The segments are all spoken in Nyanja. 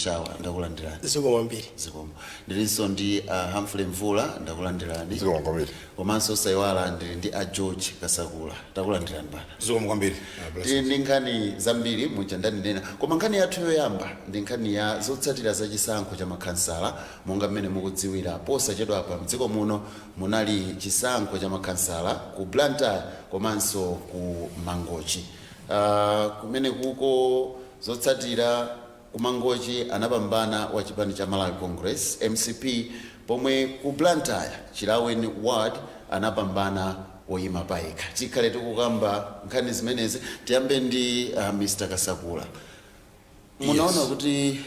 Shawa, ndakulandirani. Zikomo kwambiri. Zikomo. Ndilinso ndi Humphrey Mvula, ndakulandirani. Zikomo kwambiri. Komanso saiwala, ndili ndi a George Kasakula, takulandirani bwana. Zikomo kwambiri. Tili ndi nkhani zambiri muja ndanenera, koma nkhani yathu yoyamba ndi nkhani ya zotsatira za chisankho cha makhansala. Monga mmene mukudziwira, posachedwapa mdziko muno munali chisankho cha makhansala ku Blantyre komanso ku Mangochi. Kumene kuko zotsatira, ku Mangochi anapambana wa chipani cha Malawi Congress, MCP, pomwe ku Blantyre, Chilaweni Ward, anapambana woyima payekha. Tikhale tikukamba nkhani zimenezi. Tiyambe ndi Mr Kasakula. Munaona kuti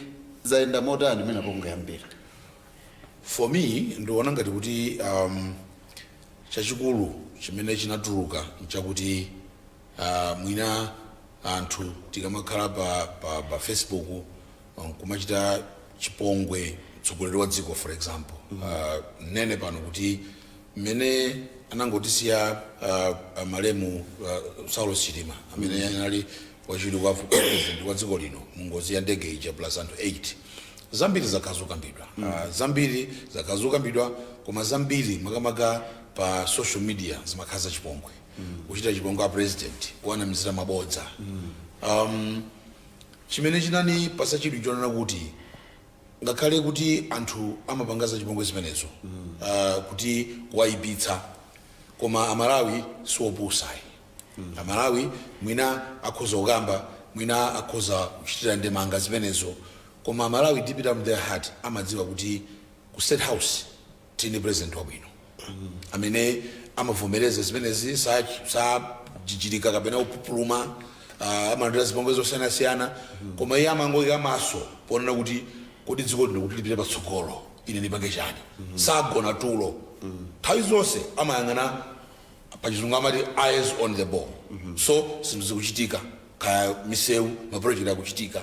zayenda motani mmene pongayambira? For me, ndiona ngati kuti chachikulu chimene chinatuluka nchakuti mwina anthu tikamakhala pa Facebook kumachita chipongwe mtsogoleri wa dziko, for example, nene pano kuti mmene anangotisiya malemu Saulos Chilima, amene anali wachiwiri kwa president wa dziko lino, mungozi ya ndege ija plus anthu 8, zambiri zakhala zokambidwa. Zambiri zakhala zokambidwa, koma zambiri makamaka pa social media zimakhala zachipongwe, kuchita chipongwe a president, kuwanamizira mabodza. Chimene chinani pasachidwi chonena kuti ngakhale kuti anthu amapanga zachipongwe zimenezo, kuti kuwayipitsa, koma Amalawi siopusayi. Amalawi mwina akhoza kukamba, mwina akhoza kuchitira ndemanga zimenezo, koma Amalawi deep down their heart amadziwa kuti ku State House tini president wabwino amene amavomereza zimenezi, sajijirika kapena kupupuluma. Amalandira zipongwe zosiyanasiyana, koma iye amangoyika maso ponena kuti kodi dziko lino kuti lipite patsogolo ine ndipange chani? Sagona tulo, nthawi zonse amayang'ana, pachizungu amati "eyes on the ball". So zinthu zikuchitika, kaya misewu, maproject akuchitika,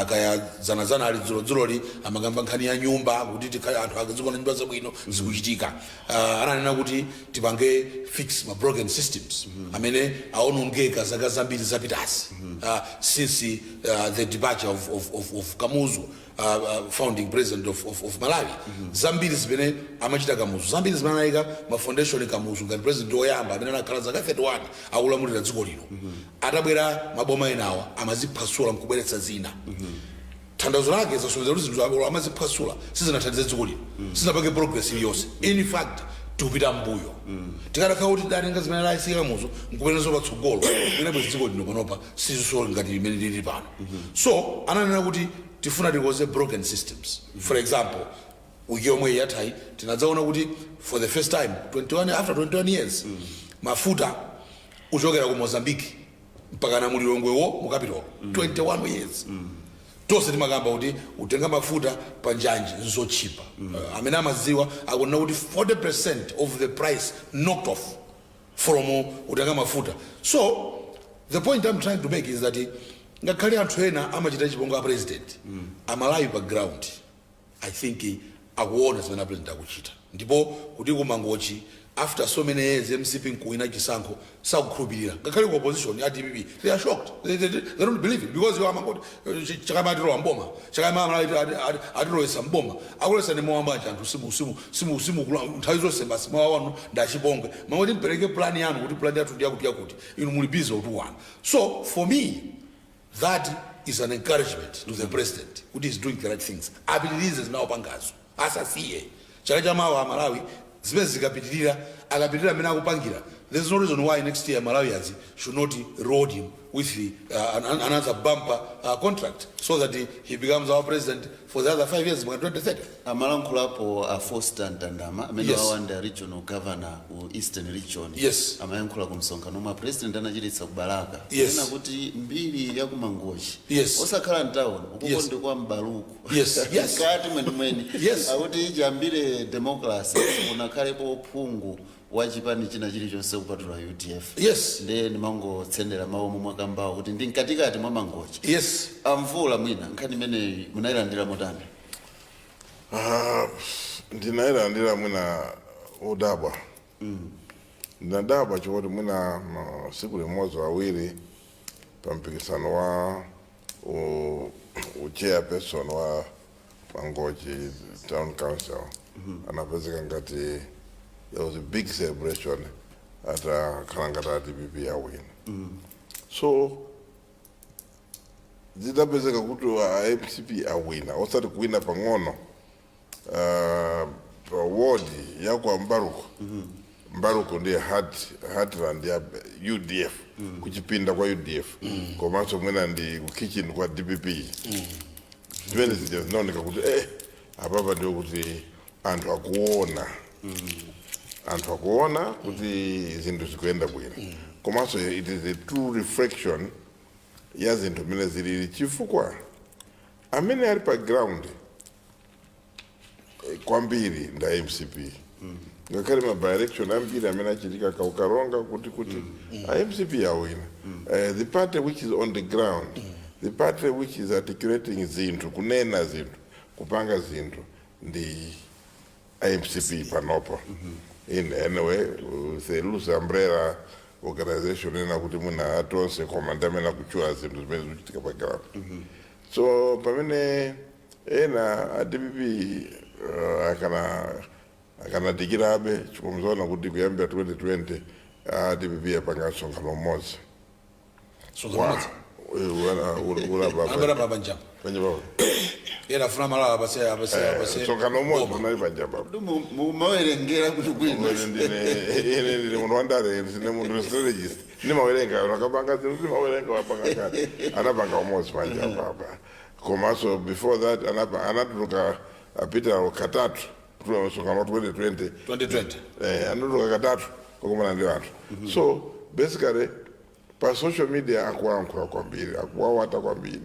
kaya zanazana ali dzulodzuloli amakamba nkhani ya nyumba kuti tikhale anthu akazikona nyumba zabwino, zikuchitika. Ananena kuti tipange fix ma broken systems amene aonongeka zaka zambiri zapitazi, since the departure of Kamuzu, founding president of Malawi. Zambiri zimene amachita Kamuzu, zambiri zimene anayika ma foundation Kamuzu ngati president woyamba amene anakhala zaka 31 akulamulira dziko lino, atabwera maboma enawa amaziphwasula nkubweretsa zina. Tanthauzo lake zasonyeza kuti zinthu abo amaziphwasula sizinathandize dziko lino, sizinapange progress iliyonse. In fact, tikupita mbuyo. Tikanakhala kuti tidatenga zimene anayisiya Kamuzu nkubwereranso patsogolo, mwina bwezi dziko lino panopa siziso ngati limene lili pano. So ananena kuti tifuna tikonze broken systems. For example, wiki yomwe yathayi tinadzaona kuti for the first time 21, after 21 years, mafuta kuchokera ku Mozambique mpaka na mulilongwewo mu capital. 21 years tonse timakamba kuti utenga mafuta pa njanji nzotchipa. Amene amadziwa akunena kuti 40% of the price knocked off from utenga mafuta. So the point I'm trying to make is that ngakhale anthu ena amachita chipongwe a president, Amalawi pa ground I think akuona zimene a president akuchita. Ndipo kuti kumangochi after so many years MCP nkuwina chisankho, sakukhulupirira. Ngakhale ku opposition ya DPP, they are shocked. They don't believe it because iwo amangoti chakama atilowa mboma, chakama atilowesa mboma, akulowesa ndi mowa bwanji? Anthu simu simu simu simu nthawi zonse basi mowa wanu ndachipongwe. Mangoti mpereke plan yanu kuti plan yathu ndi yakuti yakuti, inu muli busy kutukwana. So for me, that is an encouragement to the president kuti is doing the right things. Apitirize zinawopangazo, asasiye. Chaka chamawa Amalawi zimene zikapitirira, akapitirira amene akupangira, there's no reason why next year Malawians should not reward him with another bumper contract so that he becomes our president for the other 5 years mpaka 2030. Amalankhulapo a Foster Mtandama amene wawa regional governor ku Eastern Region. Amayankhula ku msonkhano omwe president anachititsa ku Balaka. Kunena kuti mbiri ya kumangochi, osakhala mtown ukuko, ndi kwa Mbaluku, mkati mwenimweni, akuti chiyambire democracy unakhalepo phungu wa chipani china chilichonse kupatula UDF. Ndiye ndimangotsendera mawu omwe mwakambawo kuti ndi mkatikati mwa Mangochi. Amvula, mwina nkhani imeneyi munayilandira motani? Ah, ndinayilandira mwina udabwa. Ndinadabwa chikuti mwina masiku limodzi awiri pa mpikisano wa Chairperson wa Mangochi Town Council anapezeka ngati there was a big celebration atakhala ngati a DPP awina. So zidapezeka kuti a MCP awina, osati kuwina pang'ono, pa ward ya kwa Mbaruku. Mbaruku ndiye heartland ya UDF, kuchipinda kwa UDF, komanso mwina ndi ku kitchen kwa DPP. Zimene zija zinaoneka kuti apapa ndiyo kuti anthu akuona, anthu akuona kuti zinthu zikuyenda bwino. Komanso it is a true reflection ya zinthu zimene zilili, chifukwa amene ali pa ground kwambiri nda MCP. Ngakhale ma by-election ambiri amene achitika kaukaronga kuti a MCP awina. The party which is on the ground, the party which is articulating zinthu, kunena zinthu, kupanga zinthu, ndi MCP panopo. In anyway, with a loose umbrella organization ena kuti mwina atonse, koma ndi amene akuchula zinthu zimene zikuchitika pa ground. So pamene ena a DPP akanadikirabe, chikomzoona kuti kuyambira 2020 a DPP apanga msonkhano umodzi. Sonkhano umodzi anabwera pa Njamba. Panjamba. Ena afuna Malawi apase Msonkhano umodzi boma. unali panjamba. Mumawerengera kuti bwino. Ine ndine munthu wandale, ndine munthu strategist, ndimawerenga akapanga zinthu, ndimawerenga wapanga kati anapanga umodzi panjamba apa. Komanso before that anatuluka apita katatu kutula msonkhano wa 2020. 2020. Anatuluka katatu kukumana ndi anthu. So basically pa social media akulankhula kwambiri, akuwawata kwambiri.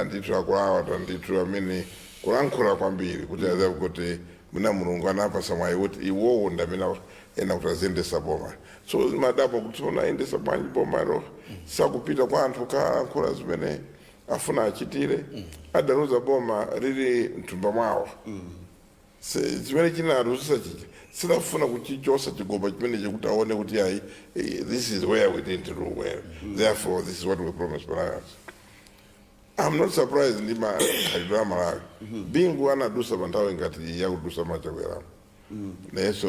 Ndithu akuwawata ndithu, amene kulankhula kwambiri kuti aziva kuti muna Mulungu anapasa mwayi kuti iwowo ndamene ena kuti aziyendesa boma. So madabo kuti unayendesa bwanji bomalo, sakupita kwa anthu kalankhula zimene afuna achitire. Adaluza boma lili mthumba mwawo. Chimene chinalusa chija sinafuna kuchichosa chigoba chimene chikuti aone kuti ayi, this is where we didn't do well, therefore this is what we promised Malawians. I'm not surprised ndi makhalidwe a Malawi. Bingu anadusa pa nthawi ngati yakudusa machakweramo neso,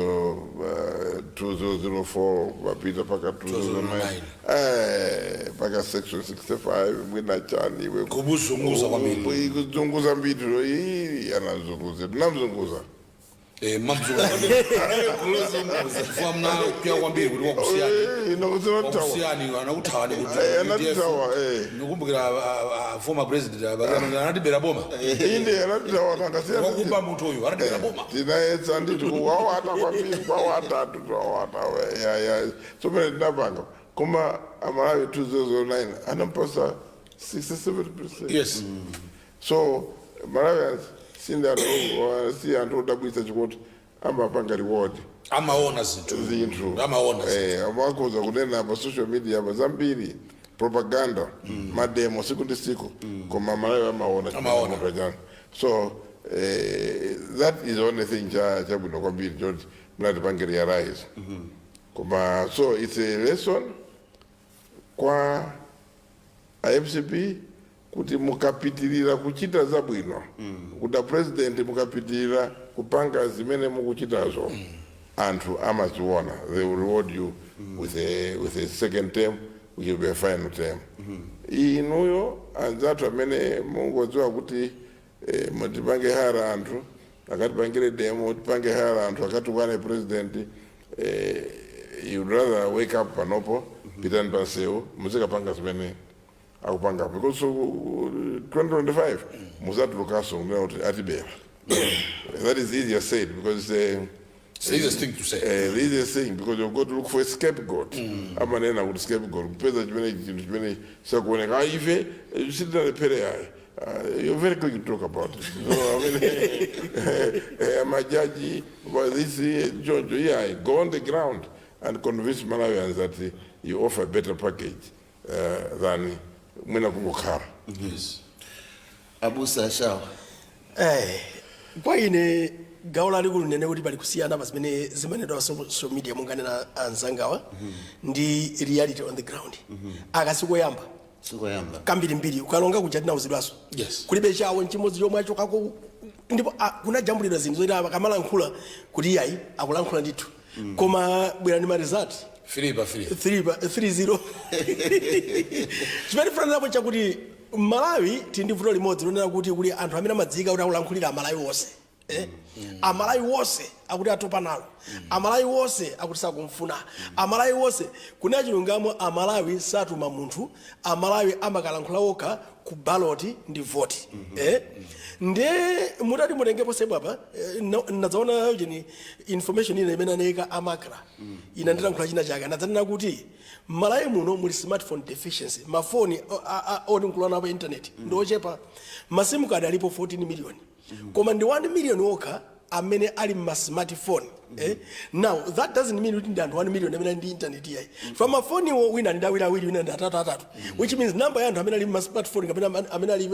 2004 mapita paka 2009, paka section 65, mwina chani iwe. Kubuzunguza kwambiri. Kuzunguza mbiri iyi anazunguza, tinamzunguza. Mamzunguza chifukwa mnakwiya kwambiri kuti wakusiyani. Inokuzinothawa. Wakusiyani, anakuthawani kuti Anatithawa. Nikumbukira former president anatibera boma. Inde, anatithawa tangasiyana. Wakuba munthu uyu anatibera boma. Tinayetsa nditi kuwawata kwambiri, kwawata tutawata ya. So pene tinapanga, koma amalawi 2009 anampasa 67%. So Malawians sindi anthu, si anthu odabwitsa, chikuti amapanga reward Amaona zinthu. Zinthu. Amaona zinthu. Amakoza kunena pa social media pa zambiri, propaganda, mademo siku ndi siku, koma Malawi amaona. Amaona. Chani. So that is the only thing chabwino kwambiri choti munatipange realize. Koma so it's a lesson kwa MCP kuti mukapitirira kuchita zabwino, kuti president mukapitirira kupanga zimene mukuchitazo, anthu amaziona. They will reward you with a second term which will be a final term. Inuyo anzathu amene mungodziwa kuti mutipange hire anthu akatipangire demo, tipange hire anthu akatukwane president, you'd rather wake up panopo, pitani pansewu, muzikapanga zimene akupanga, because 2025 muzatulukaso kunena kuti atibera. That is easier said because It's the easiest thing to say. The easiest thing, because you've got to look for a scapegoat. Amanena kuti scapegoat, kupeza chimene chinthu chimene sakuoneka. Ah, ife sitinalephere ayi. You're very quick to talk about it. So, I mean, majaji, well, this George, yeah, go on the ground and convince Malawians that you offer a better package than mwina kungokhala. Abusa Ashawa. Kwa ine gawo lalikulu nene kuti pali kusiyana pa zimene zimanenedwa pa social media, munganena anzangawa, ndi reality on the ground. Akasikoyamba Sikoyamba. Kambirimbiri ukalonga kuja tinauzidwaso. Kulibe chawo nchimodzi chomwe achokako, ndipo kunajambulidwa zinthu zoti akamalankhula kuti iyayi, akulankhula ndithu, koma bwera ndi ma result. 3 pa 3. 3 pa 3-0. Chimene tifanirapo chakuti Malawi tili ndi vuto limodzi lonena kuti kuli anthu amene amadzika kuti akulankhulira Amalawi onse, eh? Amalawi wonse akuti atopa nalo, Amalawi wonse akuti sakumfuna, Amalawi wonse. Kuna chilungamo, Amalawi satuma munthu, Amalawi amakalankhula okha ku ballot ndi voti, eh? Ndiye mutati mutengepo sebwapa, nadzaona chini information ina imene anayika a MACRA. Ina ndilankhula china chake, anadzanena kuti Malawi muno muli smartphone deficiency. Mafoni oti nkulana pa internet ndi ochepa. Ma SIM card alipo 14 million, koma ndi 1 million okha amene ali ma smartphone, eh? Now that doesn't mean kuti ndi anthu 1 million amene ali ndi internet, yayi. Fa mafoniwo wina ndi awiri awiri, wina ndi atatu atatu, which means number ya anthu amene ali ma smartphone kapena amene ali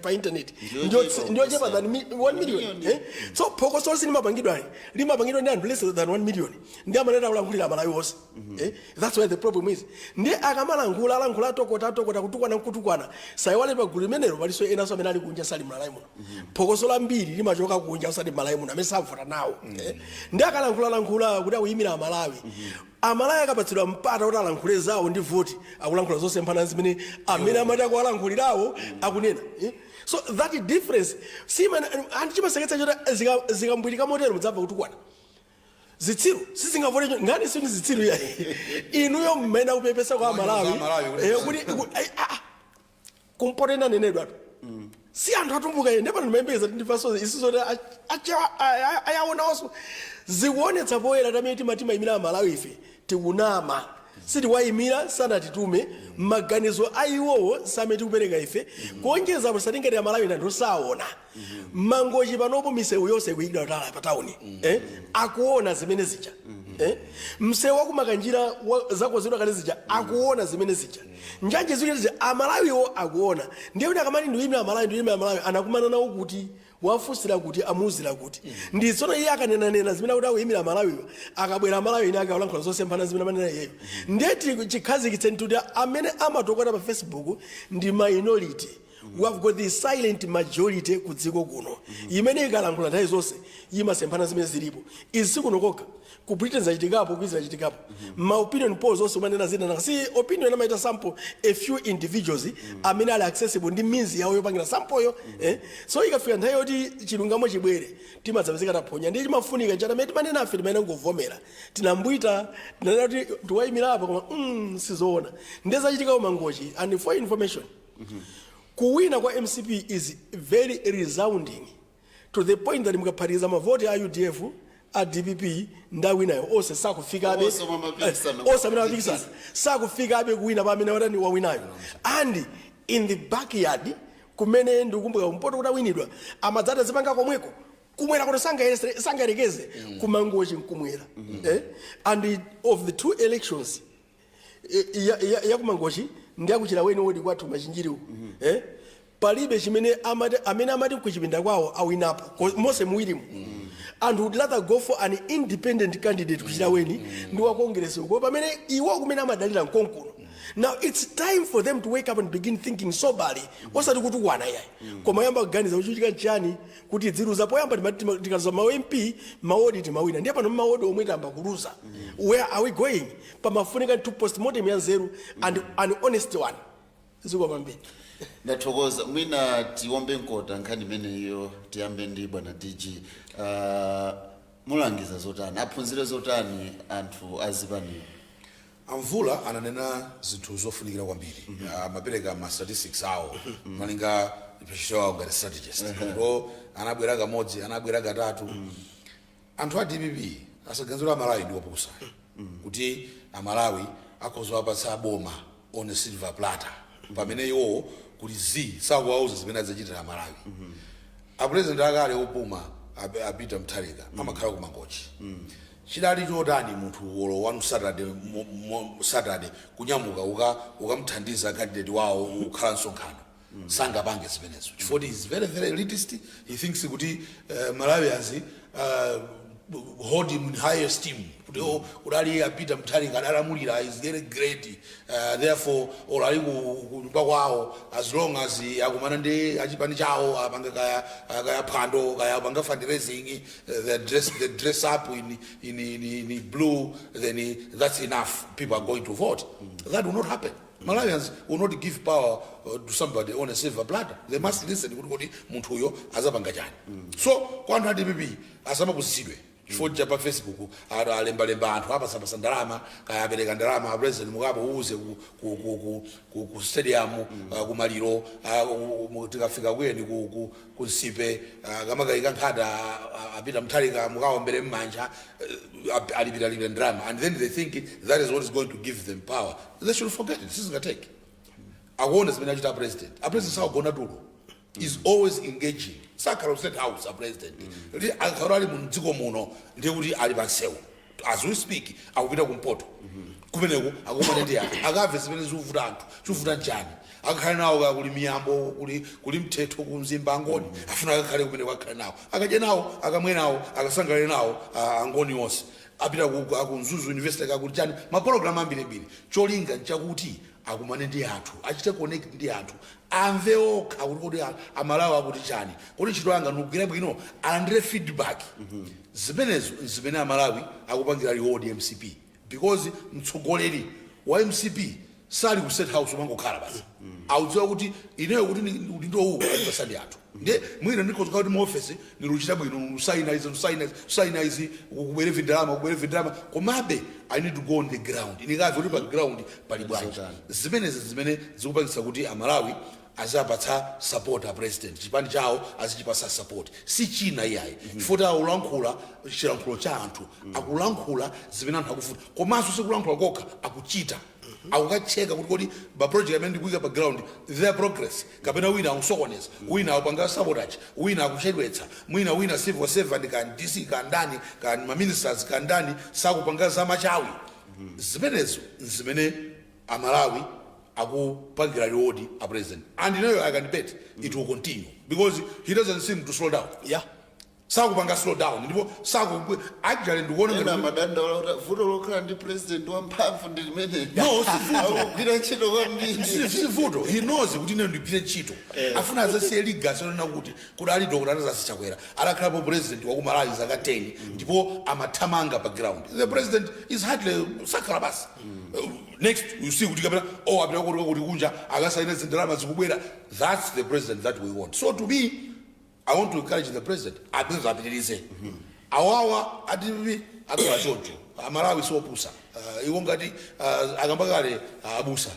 pa internet Ndiyochepa. Ndiyochepa than 1 million, eh? So phokoso lonse limapangidwa, limapangidwa ndi anthu less than 1 million, ndi amanena akulankhulira Amalawi onse, eh? That's where the problem is. Ndi akamalankhula, alankhula atokota atokota, kutukwana nkutukwana. Sayiwale pa gulu limenelo palinso enanso amene ali kunja, sali Mmalawi muno. Phokoso lambiri limachoka kunja, osati Mmalawi muno, amene savota nawo, eh? Ndi akalankhulalankhula kuti akuyimira Amalawi, Amalawi akapatsidwa mpata kuti alankhule zawo ndi voti, akulankhula zosemphana zimene amene amati akuwalankhulirawo akunena, eh? So that difference simene anthu chimaseketsa choti zikambwirika motero, mudzamva kutukwana, zitsiru sizingavote ngani sini zitsiru ya inuyo mmene akupepesa kwa Amalawi. Amalawi kuti- Kuti kumpoto inanenedwa si anthu atumbuka ine pano ndimayembekeza ndipaso isizo ayaonawonso zikuonetsa poyera tamene timati Amalawi ife tikunama, sitiwayimira, sanatitume. Maganizo a iwowo samene tikupereka ife. Kuonjeza apo, satingati Amalawi ndi anthu osaona. Mangochi panopo misewu yonse ikuyikidwa tala pa tawuni, eh? Akuona zimene zija, eh? Msewu wakumakanjira zakonzedwa kale zija, akuona zimene zija. Njanje zimene zija Amalawiwo akuona. Ndiye kuti akamati ndiyimira Amalawi, ndiyimira Amalawi, anakumana nawo kuti, wafunsira kuti, amuuzira kuti? Ndi tsono iye akanenanena zimene akuti akuyimira Amalawiwo, akabwera Amalawi ine akalankhula zosemphana zimene amanena iyeyo. Ndiye chikhazikitse kuti amene amatokota pa Facebook ndi minority. We have got the silent majority ku dziko kuno imene ikalankhula nthawi zonse imasemphana zimene zilipo. Izi sikuno kokha, ku Britain zachitikapo, ku Israel zachitikapo. Ma opinion polls onse umanena zina nanga si opinion, amaita sample a few individuals amene ali accessible ndi means yawo yopangira sample yo, eh? So ikafika nthawi yoti chilungamo chibwere, timadzapezeka taphonya. Ndiye chimafunika nchati amene timanena afe timayenera kungovomera tinambwita, tinanena kuti tiwayimira apa, koma sizoona. Ndiye zachitika Mangochi. And for information, kuwina kwa MCP is very resounding to the point that mukaphatikiza mavoti a UDF, a DPP ndi awinayo onse, sakufikabe. Onse omwe amapikisana. Onse amene amapikisana sakufikabe kuwina pa amene watani wawinayo. And in the backyard kumene ndikukumbuka kumpoto kuti awinidwa, amadzati azipanga komweko kumwera kuti sangayerekeze kumangochi nkumwera, eh? And of the two elections, ya kumangochi ndi akuchira weni wodi kwathu Machinjiri uku, eh? Palibe chimene amati amene amati kuchipinda kwawo awinapo. Monse muwirimu anthu would rather go for an independent candidate kuchira weni ndi wa Congress uko, pamene iwo kumene amadalira nkonkuno. Now it's time for them to wake up and begin thinking soberly, osati kutukwana iyayi, koma yamba kuganiza kuchitika chani kuti dziluza. Poyamba tikaluza ma MP, mawodi timawina, ndiye pano mawodi omwe tamba kuluza. Where are we going? Pamafunika to postmortem ya nzeru and an honest one. Zikomo kwambiri. Ndathokoza. Mwina tiwombe mkota nkhani imeneyo, tiyambe ndi bwana DG. Mulangiza zotani, aphunzire zotani anthu azipaniwo? Amvula ananena zinthu zofunikira kwambiri. Amapereka ma statistics awo malinga ntchito yawo ngati strategist, ndipo anabwera kamodzi, anabwera katatu. Anthu a DPP asaganizire Amalawi ndi opusa, kuti Amalawi akhoza wapatsa boma on a silver platter, pamene iwowo kuli z sakuwauza zimene adzachitira Amalawi. Apresident akale opuma a Peter Mutharika amakhala ku Mangochi. Chidali chotani munthu wolo one Saturday, Saturday kunyamuka ukamuthandiza candidate wawo ukhala msonkhano? Sangapange zimenezo chifukwa he is very very elitist. He thinks kuti Malawians hold him in high esteem kuti, oh, kudali a Peter Mutharika adalamulira, is very great, therefore or ali kunyumba kwawo, as long as akumana ndi achipani chawo, apanga kaya phwando, kaya apanga fundraising, they dress up in blue, then that's enough, people are going to vote. That will not happen. Malawians will not give power to somebody on a silver platter. They must listen kuti munthu uyo azapanga chani. So kwa anthu a DPP, asamapusitsidwe chifukwa cha pa Facebook alembalemba anthu, apasapasa ndalama, kaya apereka ndalama a president, mukapouze ku stadium, kumaliro, tikafika kuyeni ku Nsipe, kamakayika nkhata apita Mutharika, mukaombere m'manja, alipiralipira ndalama, and then they think that is what is going to give them power. They should forget it. Sizingateke. Akuona zimene achita president. A president sakugona tulo, is always engaging. Sakhala ku State House a president. Kuti akakhala ali mu dziko muno, ndiye kuti ali pansewu. As we speak, akupita kumpoto kumeneku, akukumana ndi anthu, akamve zimene zikuvuta anthu, chikuvuta nchani, akakhale nawo. Ka kuli miyambo, kuli mthetho ku Mzimba, Angoni afuna akakhale kumeneko, akakhale nawo, akadye nawo, akamwe nawo, akasangalale nawo. Angoni onse apita ku Mzuzu University, kakuti chani, mapologalamu ambirimbiri. Cholinga nchakuti akumane ndi anthu, achite connect ndi anthu, amve okha kuti Amalawi akuti chani, kuti ntchito yanga ndikugwira bwino, alandire feedback. Zimenezo zimene Amalawi akupangira reward MCP, because mtsogoleri wa MCP sali ku State House umangokhala basi. Audziwa kuti ineyo kuti udindo uwu alipasa ndi anthu, ndiye mwina ndikhoza kuti mu office ndiluchita bwino, usaina izi, usaina izi, usaina izi, kubwere vindalama, kubwere vindalama, komabe I need to go on the ground, ndikave kuti pa ground pali bwanji. Zimenezi zimene zikupangitsa kuti Amalawi azapatsa support a president, chipani chawo azichipasa support, si china iyayi, chifukwa akulankhula chilankhulo cha anthu, akulankhula zimene anthu akufuna. Komanso sikulankhula kokha, akuchita, akukacheka kuti kodi ma project amene ndikuyika pa ground, their progress, kapena wina akusokoneza, wina akupanga sabotage, wina akuchedwetsa, mwina wina civil servant, kan DC, kandani, kan ma ministers, kandani, sakupanga zamachawi. Zimenezo zimene Amalawi akupangira reward a president, and I can bet it will continue because he doesn't seem to slow down. Sakupanga slow down, ndipo saku actually ndikuona Ena ngati madandaula kuti vuto lokhala ndi president wamphamvu ndi limene No, si vuto. Akugwira ntchito kwambiri. Si vuto. He knows kuti ine ndipite ntchito, afuna azasiye legacy onena kuti ali Dr. Lazarus Chakwera adakhalapo president wa ku Malawi zaka 10, ndipo amathamanga pa ground. The president is hardly, sakhala basi. Next you see kuti kapena, oh, apita kuti kunja, akasaina zindalama zikubwera. That's the president that we want. So to me, I want to encourage the president apinza, apitirize. Awawa ativi akhala choncho, Amalawi siopusa. Iwo ngati akamba kale abusa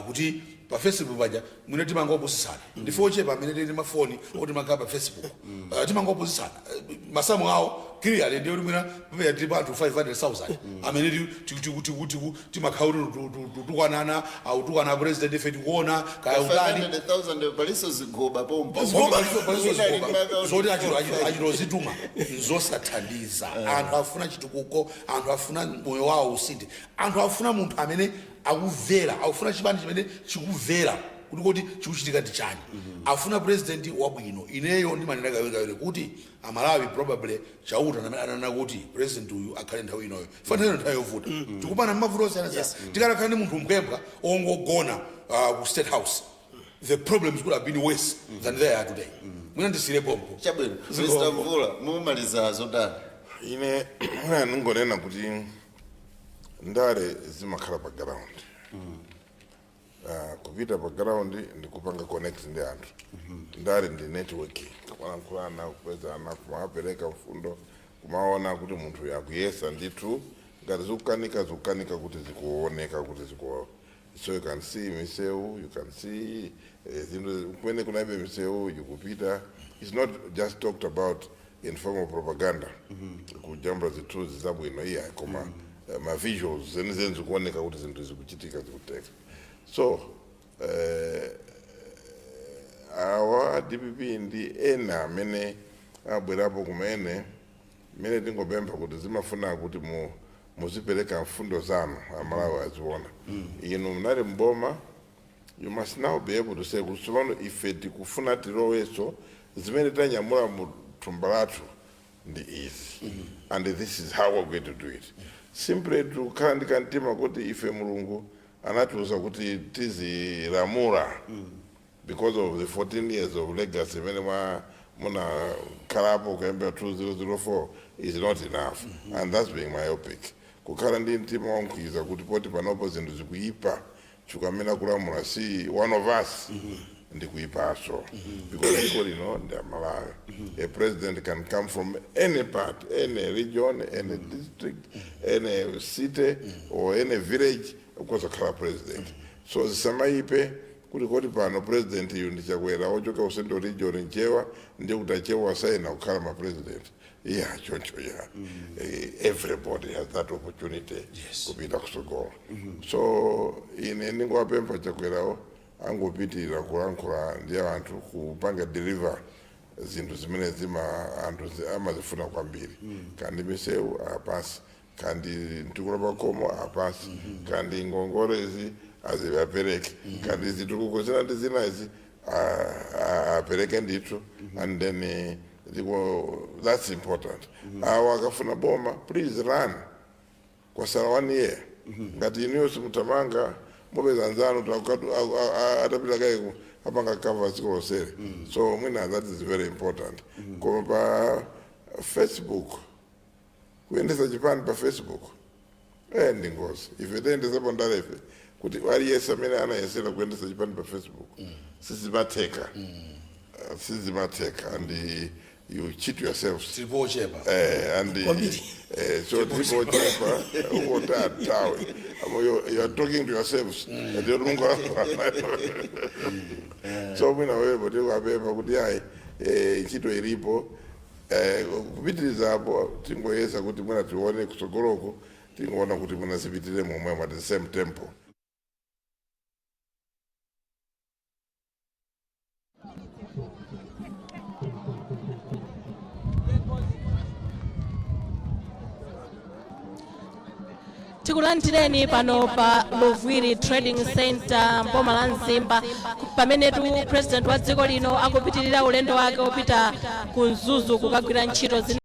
kuti pa Facebook paja mwine timangopusisana, ndife ochepa amene tili mafoni oti makhala pa Facebook, timangopusisana. Masamu awo clearly ndiye kuti mwina pamene tili anthu 500,000 amene timakhala kuti tukwanana, autukwana president, ife tikuona kaya utani. 500,000, paliso zigoba pompo. Zoti achitozituma nzosathandiza. Anthu afuna chitukuko, anthu afuna moyo wawo usinthe, anthu afuna munthu amene akumvera, akufuna chipani chimene chikumvera kuti chikuchitika ndi chani, afuna president wabwino. Ineyo ndimanena kawirikawiri kuti Amalawi, probably Chauta amene ananena kuti president uyu akhale nthawi inoyo, faniro nthawi yovuta, tikupana mavuto osiyanasiyana. Tikanakhala ndi munthu mphwemphwa ongogona ku State House, the problems could have been worse than they are today. Mwina ndisire pompo. Chabwino. Zikomo. Mr Mvula, mumaliza zotani? Ine mwina ningonena kuti ndale zimakhala pa ground. Kupita pa ground ndikupanga connect ndi anthu. Ndale ndi networking, kumalankhulana, kupezana, kumapereka mfundo, kumaona kuti munthu yakuyesa ndithu. Ngati zikukanika, zikukanika kuti zikuoneka kuti ziku, so you can see misewu, you can see zinthu kumene kunaibe misewu ikupita. It's not just talked about in form of propaganda, kujambula zithunzi zabwino, iya, koma ma visuals zenizeni zikuoneka kuti zinthu zikuchitika, zikuteka. So awa DPP ndi ena amene abwerapo kumene mmene tingopempha kuti zimafuna kuti muzipereka mfundo zanu, Amalawi aziona. Inu munali mboma, you must now be able to say kuti tsopano ife tikufuna tiloweso, zimene tanyamula mu thumba lathu. Ndi izi, and this is how we're going to do it. Simply tukhala ndi kamtima kuti ife Mulungu anatiuza kuti tizilamula because of the 14 years of legacy imene munakhalapo kuyambira 2004 is not enough, and that's being myopic. Kukhala ndi mtima wankwiza kuti poti panopo zinthu zikuyipa chifukwa amene akulamula si one of us, ndi kuyipaso, because dziko lino ndi Amalawi. A president can come from any part, any region, any district, any city or any village ukuzakhala president. So zisamayipe kuti koti pano president iyu ndi Chakwera ochoka ku Central Region, Nchewa, ndiye kuti Achewa asayina kukhala ma president. Yeah, choncho, yeah. Everybody has that opportunity kupita kusogolo. So ine ndingowapempha Chakwerawo angopitirira kulankhula ndi anthu, kupanga deliver zinthu zimene zima anthu amazifuna kwambiri, kandi misewu apasi, kandi mtukula pakhomo apasi, kandi ngongolezi azivapereke, kandi zitukuko zina ndi zinazi apereke ndithu. And then that's important. Awo akafuna boma, please run. Kwasala one year. Ngati iniyo simutamanga, mupeza nzanu atapita kaye apanga cover dziko lonseli. So mwina that is very important. Koma pa Facebook, kuyendesa chipani pa Facebook, ndi ngozi. Ife tayendesapo ndale ife kuti aliyense amene anayesera kuyendesa chipani pa Facebook, sizimatheka. Sizimatheka and you cheat yourselves. Tilipochepa. And Kwambiri. So tilipochepa ukotatawe, you are talking to yourselves. Ndiyo Mungu. So mwina wewe tikuapempha kuti ayi, ntchito ilipo, kupitirizapo tingoyesa kuti mwina tione kutsogoloko, tingoona kuti mwina zipitire momwemo at the same tempo. Tikulandireni pano pa Luviri Trading Center, mboma la Mzimba, pamenetu president wa dziko lino akupitirira ulendo wake wopita ku Mzuzu kukagwira ntchito zina.